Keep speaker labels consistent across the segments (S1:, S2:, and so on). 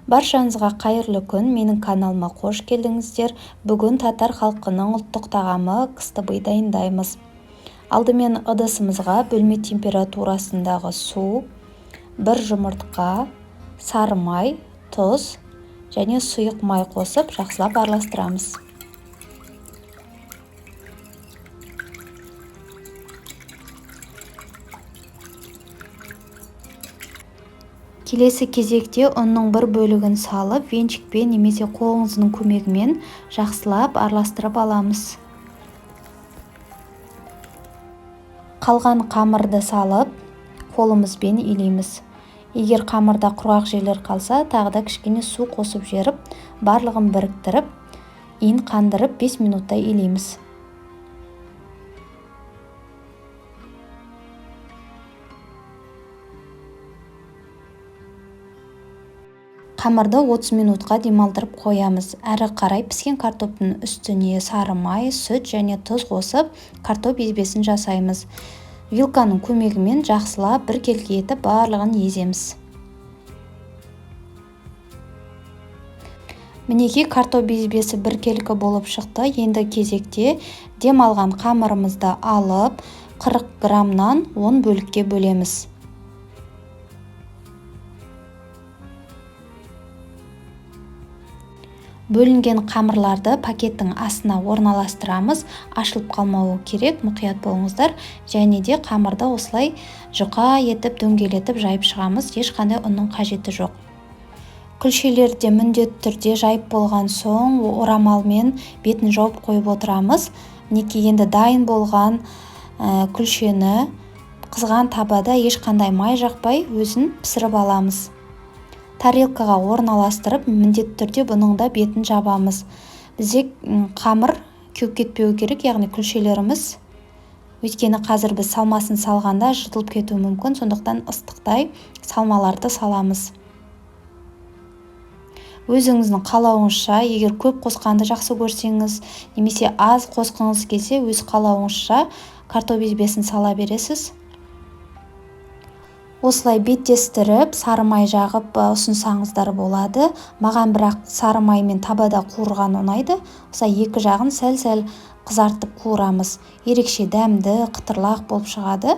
S1: Баршаңызға қайырлы күн, менің каналыма қош келдіңіздер. Бүгін татар халқының ұлттық тағамы кыстыбый дайындаймыз. Алдымен ыдысымызға бөлме температурасындағы су, бір жұмыртқа, сары май, тұз және сұйық май қосып жақсылап араластырамыз. Келесі кезекте ұнның бір бөлігін салып, венчикпен немесе қолыңыздың көмегімен жақсылап араластырып аламыз. Қалған қамырды салып, қолымызбен илейміз. Егер қамырда құрғақ жерлер қалса, тағы да кішкене су қосып жіберіп, барлығын біріктіріп, иін қандырып 5 минуттай илейміз. Қамырды 30 минутқа демалдырып қоямыз. Әрі қарай піскен картоптың үстіне сары май, сүт және тұз қосып, картоп езбесін жасаймыз. Вилканың көмегімен жақсылап біркелкі етіп барлығын еземіз. Мінекей, картоп езбесі біркелкі болып шықты. Енді кезекте демалған қамырымызды алып, 40 граммнан 10 бөлікке бөлеміз. Бөлінген қамырларды пакеттің астына орналастырамыз. Ашылып қалмауы керек, мұқият болыңыздар. Және де қамырды осылай жұқа етіп дөңгелетіп жайып шығамыз. Ешқандай ұнның қажеті жоқ. Күлшелерді міндетті түрде жайып болған соң орамалмен бетін жауып қойып отырамыз. Мінекей, енді дайын болған күлшені қызған табада ешқандай май жақпай өзін пісіріп аламыз. Тарелкаға орналастырып, міндетті түрде бұның да бетін жабамыз. Бізде қамыр кеуіп кетпеуі керек, яғни күлшелеріміз. Өйткені қазір біз салмасын салғанда жыртылып кетуі мүмкін, сондықтан ыстықтай салмаларды саламыз. Өзіңіздің қалауыңызша, егер көп қосқанды жақсы көрсеңіз, немесе аз қосқыңыз келсе, өз қалауыңызша картоп езбесін сала бересіз. Осылай беттестіріп, сары май жағып ұсынсаңыздар болады. Маған бірақ сары маймен табада қуырған ұнайды. Осылай екі жағын сәл-сәл қызартып қуырамыз. Ерекше дәмді, қытырлақ болып шығады.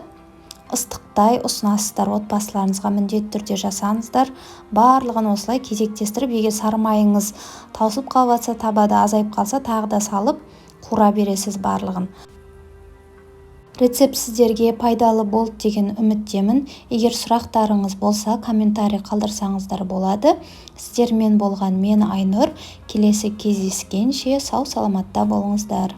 S1: Ыстықтай ұсынасыздар, отбасыларыңызға міндетті түрде жасаңыздар. Барлығын осылай кезектестіріп, егер сары майыңыз таусылып қалып жатса, табада азайып қалса, тағы да салып қуыра бересіз барлығын. Рецепт сіздерге пайдалы болды деген үміттемін. Егер сұрақтарыңыз болса, комментарий қалдырсаңыздар болады. Сіздермен болған мен Айнұр. Келесі кездескенше сау-саламатта болыңыздар.